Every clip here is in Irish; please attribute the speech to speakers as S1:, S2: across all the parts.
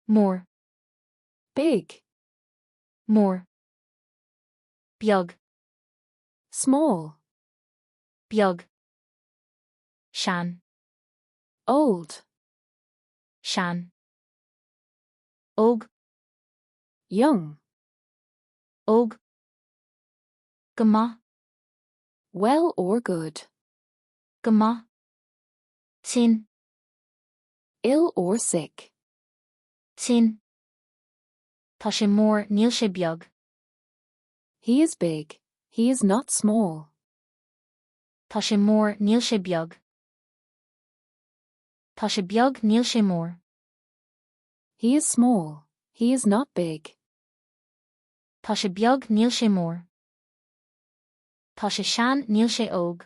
S1: Mór.
S2: Big.
S1: Mór. Beag.
S2: Small.
S1: Beag. Sean.
S2: Old.
S1: Sean. Óg.
S2: Young.
S1: Óg. Go maith.
S2: Well or good.
S1: Go maith. Tinn.
S2: Ill or sick.
S1: Tinn. Tá sé mór, níl sé beag.
S2: He is big, he is not small.
S1: Tá sé mór, níl sé beag. Tá sé beag, níl sé mór.
S2: He is small, he is not big.
S1: Tá sé beag, níl sé mór. Tá sé sean, níl sé óg.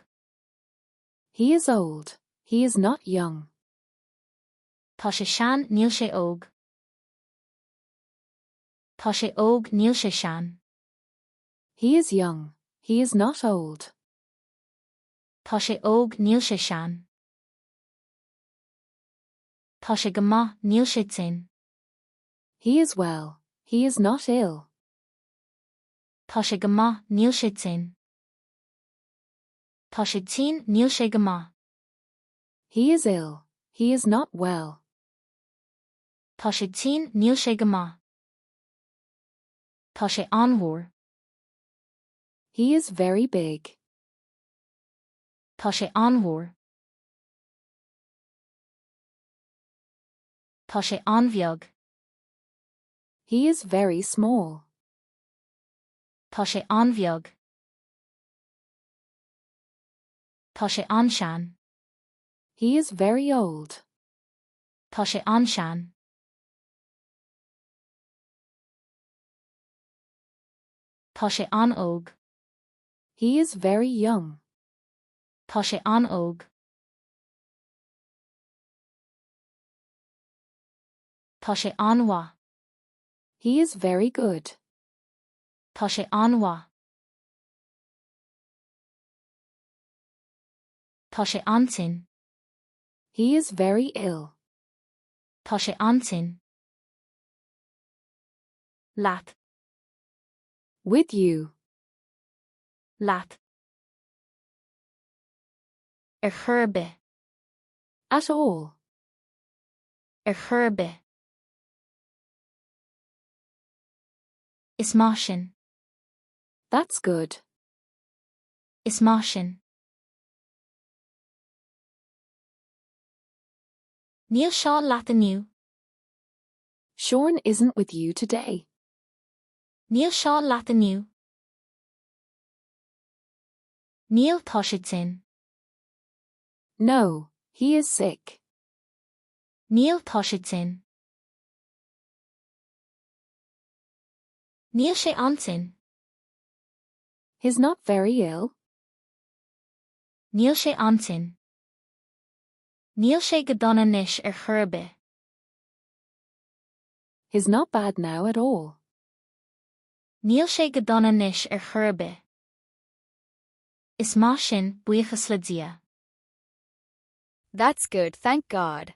S2: He is old, he is not young.
S1: Tá sé sean, níl sé óg. Tá sé óg, níl sé sean.
S2: He is young, he is not old.
S1: Tá sé óg, níl sé sean. Tá sé go maith, níl sé tinn.
S2: He is well, he is not ill.
S1: Tá sé go maith, níl sé tinn. Tá sé tinn, níl sé go maith.
S2: He is ill, he is not well.
S1: Tá sé tinn, níl sé go maith. Tá sé an-mhór.
S2: He is very big.
S1: Tá sé an-mhór. Tá sé an-bheag.
S2: He is very small.
S1: Tá sé an-bheag. Tá sé an-sean.
S2: He is very old.
S1: Tá sé an-sean. Tá sé an-óg.
S2: He is very young.
S1: Tá sé an-óg. Tá sé an-mhaith.
S2: He is very good.
S1: Tá sé an-mhaith. Tá sé an-tinn.
S2: He is very ill.
S1: Tá sé an-tinn. Leat.
S2: With you.
S1: Leat. Ar chor ar bith.
S2: At all.
S1: Ar chor ar bith. Is maith sin.
S2: That's good.
S1: Is maith sin. Níl Seán leat inniu.
S2: Sean isn't with you today.
S1: Níl Seán leat inniu. Níl, tá sé tinn.
S2: No, he is sick.
S1: Níl, tá sé tinn. Níl sé an-tinn.
S2: He's not very ill.
S1: Níl sé an-tinn. Níl sé go dona anois ar chor ar bith.
S2: He's not bad now at all.
S1: Níl sé go dona anois ar chor ar bith. Is maith sin, buíochas le Dia.
S3: That's good, thank God.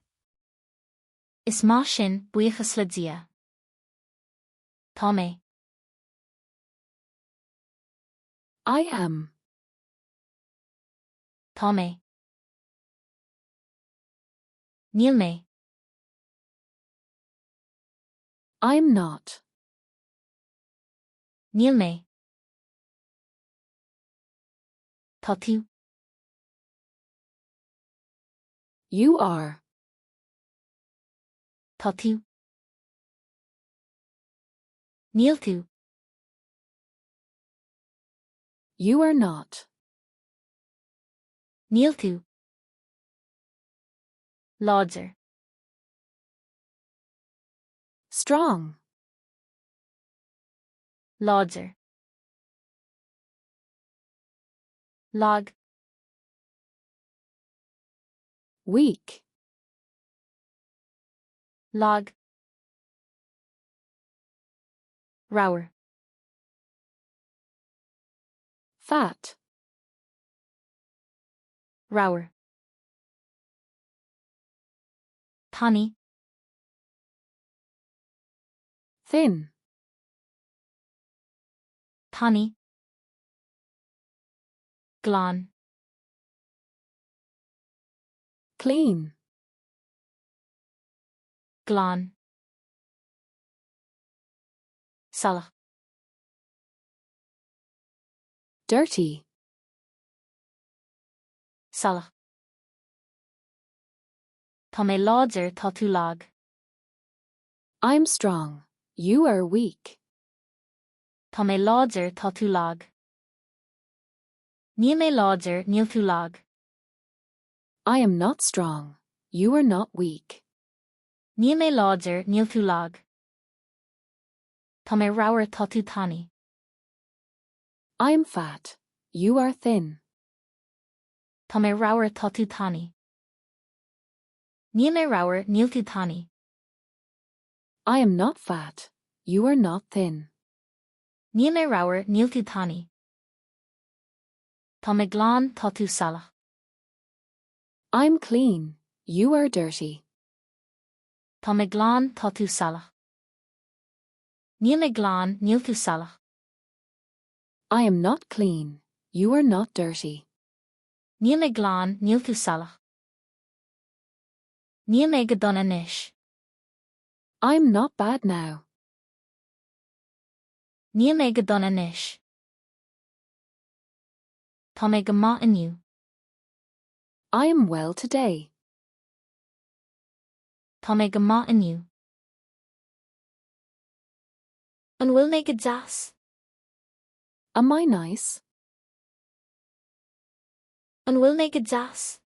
S1: Is maith sin, buíochas le Dia. Tá mé.
S2: I am.
S1: Tá mé. Níl mé.
S2: I'm not.
S1: Níl mé. Tá tú.
S2: You are.
S1: Tá tú. Níl tú.
S2: You are not.
S1: Níl tú. Láidir.
S2: Strong.
S1: Láidir. Lag.
S2: Weak.
S1: Lag. Ramhar.
S2: Fat.
S1: Ramhar. Tanaí.
S2: Thin.
S1: Tanaí. Glan.
S2: Clean.
S1: Glan. Salach.
S2: Dirty.
S1: Salach. Tá mé láidir, tá tú lag.
S2: I'm strong. You are weak.
S1: Tá mé láidir, tá tú lag. Níl mé láidir, níl tú lag.
S2: I am not strong. You are not weak.
S1: Níl mé láidir, níl tú lag. Tá mé ramhar, tá tú tanaí.
S2: I am fat. You are thin.
S1: Tá mé ramhar, tá tú tanaí. Níl mé ramhar, níl tú tanaí.
S2: I am not fat. You are not thin.
S1: Níl mé ramhar, níl tú tanaí. Tá mé glan, tá tú salach.
S2: I'm clean. You are dirty.
S1: Tá mé glan, tá tú salach. Níl mé glan, níl tú salach.
S2: I am not clean. You are not dirty.
S1: Níl mé glan, níl tú salach. Níl mé go dona anois.
S2: I'm not bad now.
S1: Níl mé go dona anois. Tá mé go maith inniu.
S2: I am well today.
S1: Tá mé go maith inniu. An bhfuil mé go deas?
S2: Am I nice?
S1: An bhfuil mé go deas?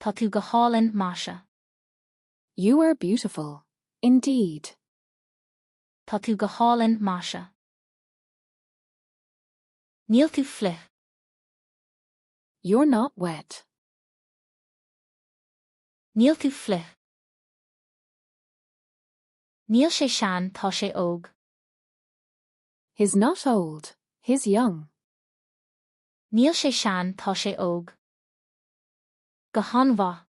S1: Tá tú go hálainn, maise.
S2: You are beautiful. Indeed.
S1: Tá tú go hálainn, maise. Níl tú fliuch.
S2: You're not wet.
S1: Níl tú fliuch. Níl sé sean, tá sé óg.
S2: He's not old. He's young.
S1: Níl sé sean, tá sé óg. Go han-mhaith.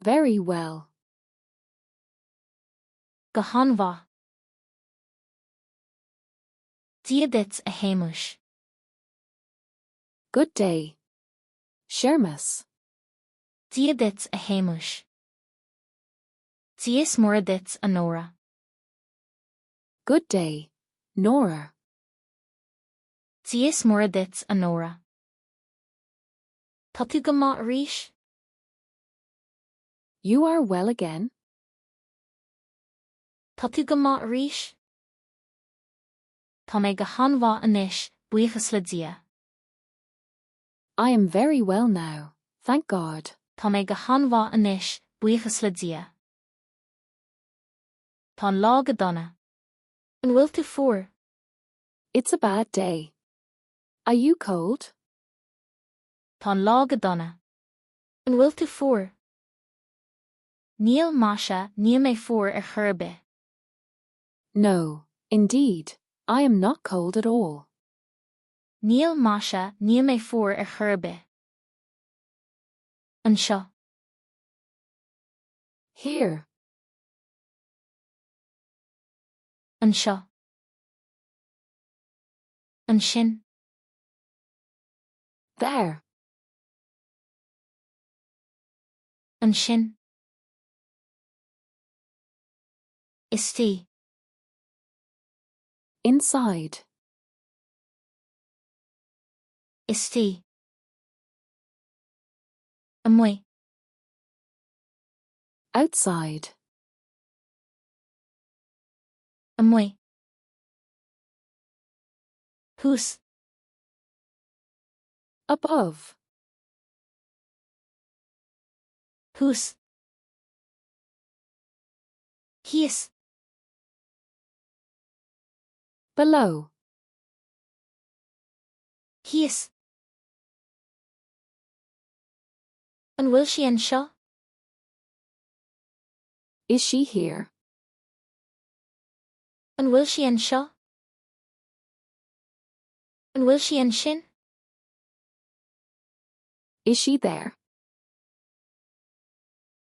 S2: Very well.
S1: Go han-mhaith. Dia duit, a Shéamuis.
S2: Good day. Séamus.
S1: Dia duit, a Shéamuis. Dia is Muire duit, a Nóra.
S2: Good day. Nora.
S1: Dia is Muire duit, a Nóra. Tá tú go maith arís?
S2: You are well again?
S1: Tá tú go maith arís? Tá mé go han-mhaith anois, buíochas le Dia.
S2: I am very well now, thank God.
S1: Tá mé go han-mhaith anois, buíochas le Dia. Tá an lá go dona. An bhfuil tú fuar?
S2: It's a bad day. Are you cold?
S1: Tá an lá go dona. An bhfuil tú fuar? Níl, maise, níl mé fuar ar chor ar bith.
S2: No, indeed, I am not cold at all.
S1: Níl, maise, níl mé fuar ar chor ar bith. Anseo.
S2: Here.
S1: Anseo. Ansin.
S2: There.
S1: Ansin. Istigh.
S2: Inside.
S1: Istigh. Amuigh.
S2: Outside.
S1: Amuigh. Thuas.
S2: Above.
S1: Thuas. Thíos.
S2: Below.
S1: Thíos. An bhfuil sí anseo?
S2: Is she here?
S1: An bhfuil sí anseo? An bhfuil sí ansin?
S2: Is she there?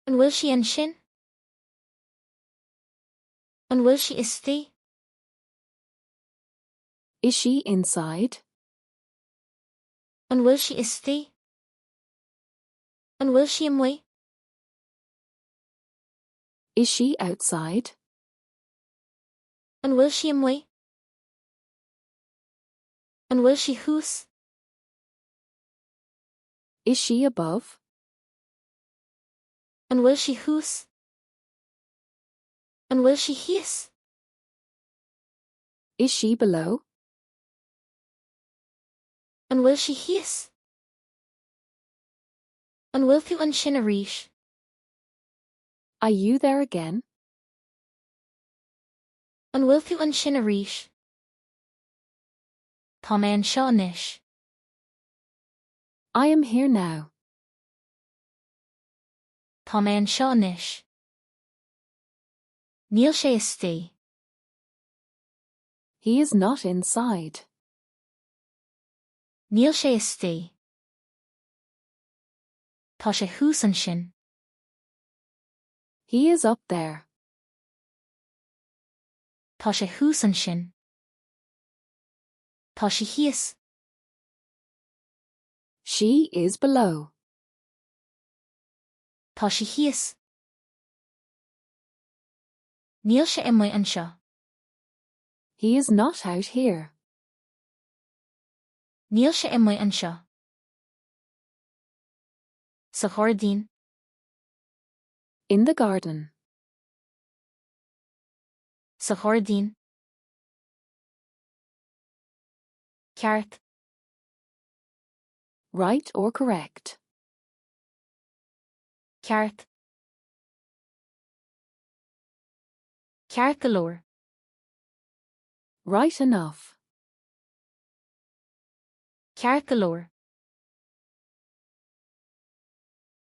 S1: An bhfuil sí ansin? An bhfuil sí istigh?
S2: Is she inside?
S1: An bhfuil sí istigh? An bhfuil sí amuigh?
S2: Is she outside?
S1: An bhfuil sí amuigh? An bhfuil sí thuas?
S2: Is she above?
S1: An bhfuil sí thuas? An bhfuil sí thíos?
S2: Is she below?
S1: An bhfuil sí thíos? An bhfuil tú ansin arís?
S2: Are you there again?
S1: An bhfuil tú ansin arís? Tá mé anseo anois.
S2: I am here now.
S1: Tá mé anseo anois. Níl sé istigh.
S2: He is not inside.
S1: Níl sé istigh. Tá sé thuas ansin.
S2: He is up there.
S1: Tá sé thuas ansin. Tá sí thíos.
S2: She is below.
S1: Tá sí thíos. Níl sé amuigh anseo.
S2: He is not out here.
S1: Níl sé amuigh anseo. Sa ghairdín.
S2: In the garden.
S1: Sa ghairdín. Ceart.
S2: Right or correct.
S1: Ceart. Ceart go leor.
S2: Right enough.
S1: Ceart go leor.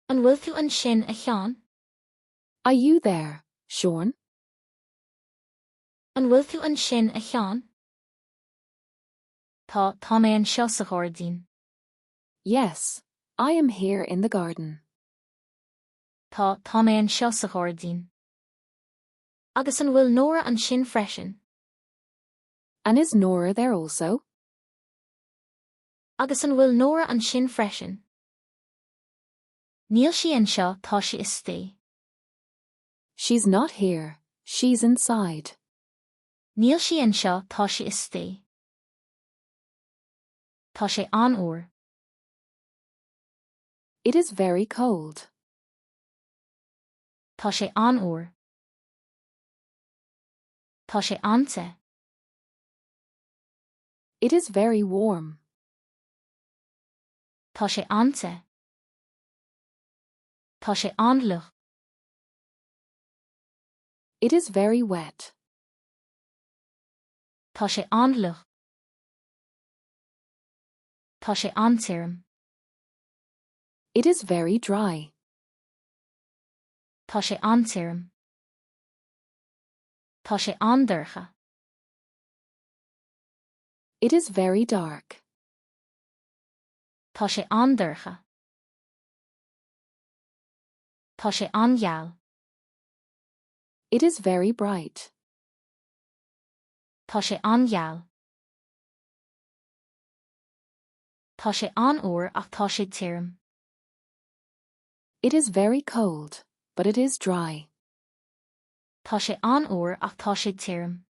S1: An bhfuil tú ansin a Sheáin?
S2: Are you there, Sean?
S1: An bhfuil tú ansin a Sheáin? Tá tá mé anseo sa ghairdín.
S2: Yes, I am here in the garden.
S1: Tá tá mé anseo sa ghairdín. Agus an bhfuil Nóra ansin freisin?
S2: And is Nora there also?
S1: Agus an bhfuil Nóra ansin freisin? Níl sí anseo tá sí istigh.
S2: She's not here, she's inside.
S1: Níl sí anseo tá sí istigh. Tá sé an-fhuar.
S2: It is very cold.
S1: Tá sé an-fhuar. Tá sé an-te.
S2: It is very warm.
S1: Tá sé an-te. Tá sé an-fhliuch.
S2: It is very wet.
S1: Tá sé an-fhliuch. Tá sé an-tirim.
S2: It is very dry.
S1: Tá sé an-tirim. Tá sé an-dorcha.
S2: It is very dark.
S1: Tá sé an-dorcha. Tá sé an-gheal.
S2: It is very bright.
S1: Tá sé an-gheal. Tá sé an-fhuar ach tá sé tirim.
S2: It is very cold, but it is dry.
S1: Tá sé an-fhuar ach tá sé tirim.